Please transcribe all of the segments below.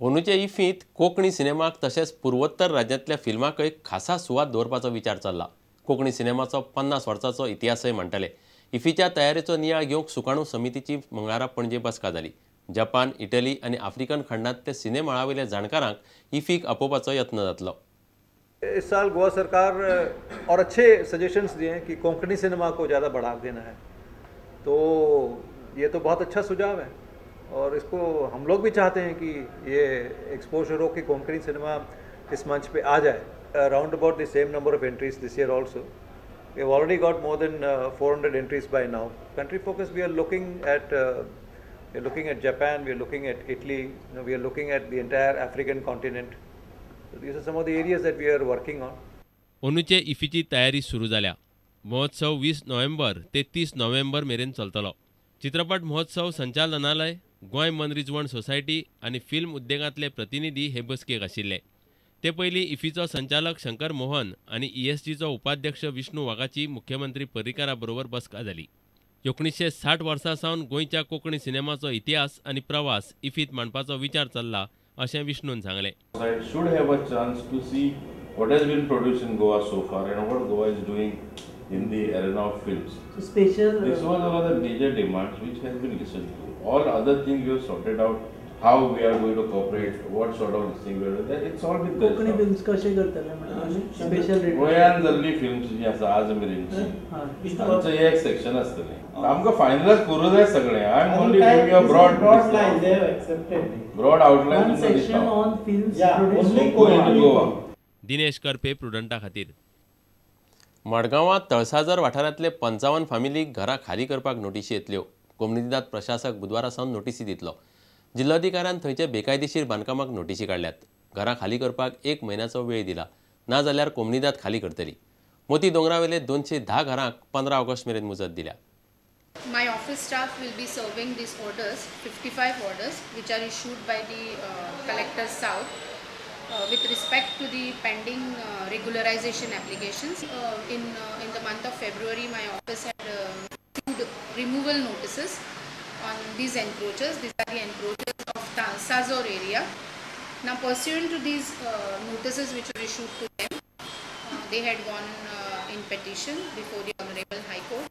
अंदूचे इफ्फींत कोंकणी सिनेमाक तशेंच पुर्वोत्तर राज्यांतल्या फिल्माकय खासा सुवात दवरपाचो विचार चल्ला. कोंकणी सिनेमाचो 50 वर्सांचो इतिहासय मांडटले. इफ्फीच्या तयारेचो नियाळ घेवंक सुकाणू समितीची मंगळारा पणजे बसका जाली. जपान, इटली आनी आफ्रिकन खंडांतले सिनेमाळावयल्या जाणकारांक इफ्फीक आपोवपाचो यत्न जातलो. इस साल गोवा सरकार और अच्छे सजेशंस दिए हैं कि कोंकणी सिनेमा को ज़्यादा बढ़ावा देना है, तो ये तो बहुत अच्छा सुझाव है और इसको हम लोग भी चाहते हैं कि ये एक्सपोजर हो कि कोंकणी सिनेमा इस मंच पे आ जाए. Round about the same number of entries this year also. We have already got more than 400 entries by now. Country focus, we are looking at Japan, we are looking at Italy, you know, we are looking at the entire African continent. So these are some of the areas that we are working on. अंदूचे इफ्फीची तयारी सुरू जाल्या. महोत्सव 20 नोव्हेंबर ते 30 नोव्हेंबर मेरेन चलतलो. चित्रपट महोत्सव संचालनालय, गोंय मनरिजवण सोसायटी आनी फिल्म उद्देगांतले प्रतिनिधी हे बसकेक आशिल्ले. ते पयलीं इफ्फीचो संचालक शंकर मोहन आनी ईएसजीचो उपाध्यक्ष विष्णू वाघाची मुख्यमंत्री पर्रीकारा बरोबर बसका जाली. 1960 वर्सां सावन गोंयच्या कोंकणी सिनेमाचो इतिहास आनी प्रवास इफ्फींत मांडपाचो विचार चल्ला अशें विष्णून सांगलें. Should have a chance to see what has been produced in Goa so far and what Goa is doing in the arena of films. So special. This was one of the major demands which has been listened to. All other things we have sorted out, how we are going to cooperate, what sort of thing we are doing, it's all with the Konkani films कशे करतले म्हणून special rate. गोंयांत जाल्ली films जी आसा आज मेरेनची तांचें एक सेक्शन आसतलें. आमकां फायनलायज करूं जाय सगळें. I am only giving you a broad line. They have accepted broad outline section on films produced in Goa. Dinesh Karpe, प्रुडंटा खातीर. मडगांवां तळसाजर वाठारांतले 55 फामिलीक घरां खाली करपाक नोटिशी येतल्यो. कोमुनिदाद प्रशासक बुधवारा सावन नोटिसी दितलो. जिल्लोधिकाऱ्यान थंयचे बेकायदेशीर बांदकामाक नोटिशी काडल्यात. घरां खाली करपाक 1 म्हयन्याचो वेळ दिला, नाजाल्यार कोमुनिदाद खाली करतली. मोती दोंगरावेले 210 घरांक 15 ऑगस्ट मेरेन मुजत दिल्या. My office staff will be serving these orders, 55 orders, which are issued by the Collector South with respect to the pending regularization applications. In the month of February, my office had issued removal notices on these encroachers. These are the encroachers of Sazor area. Now, pursuant to these notices which were issued to them, they had gone in petition before the Honorable High Court,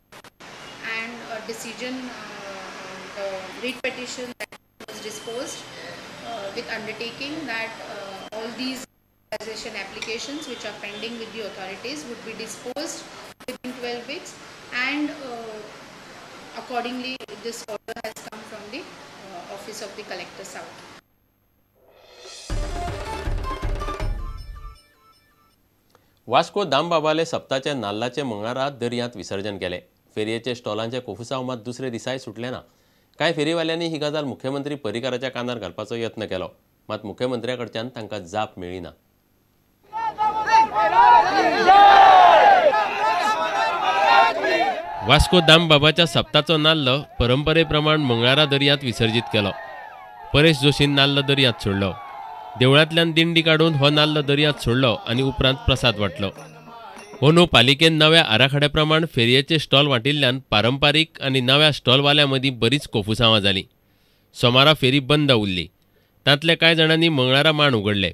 and a decision, the writ petition that was disposed with undertaking that all these regularization applications which are pending with the authorities would be disposed within 12 weeks, and accordingly this order has come from the office of the Collector South. Vasco दामबाबाले सप्ताचे नाल्लाचे मंगळारा दर्यांत विसर्जन केले. फेरयेचे स्टॉलांचे कोफुसांव मात दुसरे दिसाय सुटले ना. कांय फेरीवाल्यांनी ही गजाल मुख्यमंत्री पर्रीकाराच्या कानार घालपाचो यत्न केलो, मात मुख्यमंत्र्या कडच्यान तांकां जाप मेळ्ळी ना. वास्को दामबाबाच्या सप्ताचो नाल्ल परंपरे प्रमाण मंगळारा दर्यांत विसर्जीत केलो. परेश जोशीन नाल्ल दर्यांत सोडलो. देवळांतल्यान दिंडी काडून हो नाल्ल दर्यांत सोडलो आनी उपरांत प्रसाद वांटलो. अंदू पालिकेन नव्या आराखड्या प्रमाण फेरयेचे स्टॉल वांटिल्ल्यान पारंपारीक आनी नव्या स्टॉलवाल्यां मदीं बरीच कोफुसांवां जालीं. सोमारा फेरी बंद उरली. तांतल्या कांय जाणांनी मंगळारा मांड उगडले.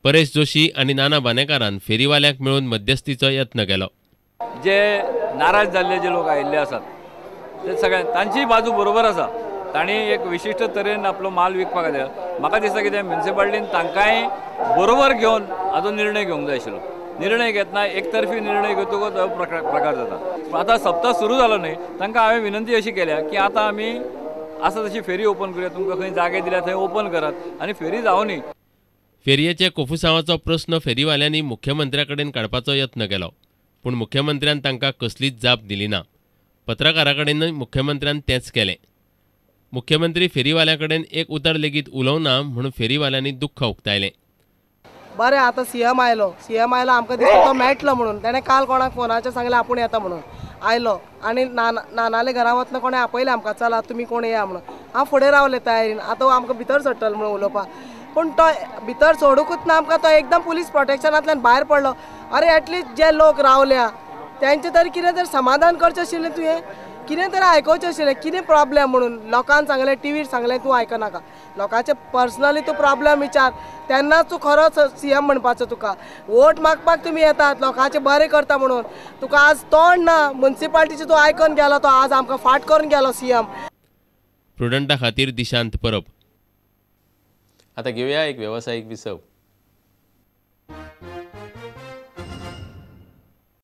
परेश जोशी आनी नाना बानेकारान फेरीवाल्यांक मेळून मध्यस्थीचो यत्न केलो. जे नाराज जाल्ले जे लोक आयिल्ले आसात ते सगळे तांची बाजू बरोबर आसा. तांणी एक विशिश्ट तरेन आपलो माल विकपाक खातीर म्हाका दिसता कितें म्युनिसिपालिटीन तांकांय बरोबर घेवन हाजो निर्णय घेवंक जाय आशिल्लो. निर्णय घेतना एकतर्फी निर्णय घेतकच हो प्रकार जाता. आतां सप्ताह सुरू जालो न्हय, तांकां हांवें विनंती अशी केल्या की आतां आमी आसा तशी फेरी ओपन करुया, तुमकां खंय जागे दिल्या थंय ओपन करात आनी फेरी जावनी. फेरयेचे कोफुसांवाचो प्रस्न फेरीवाल्यांनी मुख्यमंत्र्या कडेन काडपाचो यत्न केलो, पूण मुख्यमंत्र्यान तांकां कसलीच जाप दिली ना. पत्रकारां कडेनय मुख्यमंत्र्यान तेंच केलें. मुख्यमंत्री फेरीवाल्यां कडेन एक उतर लेगीत उलोवना म्हणून फेरीवाल्यांनी दुख्ख उक्तायलें. बरें, आतां सीएम आयलो, सीएम आयलो, आमकां दिसता तो मेळटलो म्हणून. तेणें काल कोणाक फोनाचेर सांगलें आपूण येता म्हणून. आयलो आनी नानाले घरा वतना कोणें आपयलें आमकां, चला तुमी कोण येया म्हणून. हांव फुडें रावलें तयारीन, आतां आमकां भितर सरतलो म्हणून उलोवपाक, पूण तो भितर सोडूंकूच ना आमकां. तो एकदम पुलीस प्रोटेक्शनांतल्यान भायर पडलो. अरे एटलिस्ट जे लोक रावल्या तेंचें तरी कितें तरी समाधान करचें आशिल्लें तुवें. कितें तरी आयकोवचें आशिल्लें, कितें प्रॉब्लेम म्हणून. लोकांक सांगलें, टिवीर सांगलें, तूं आयकनाका, लोकांचे पर्सनली तूं प्रॉब्लेम विचार, तेन्नाच तूं खरोच सीएम म्हणपाचो. तुका वोट मागपाक तुमी येतात, लोकांचें बरें करता म्हणून, तुका आज तोंड ना. मुन्सिपाल्टीचें तूं आयकून गेलो, तो आज आमकां फाट करून गेलो सीएम. प्रुडंटा खातीर दिशांत परब. आतां घेवया एक वेवसायीक विसव.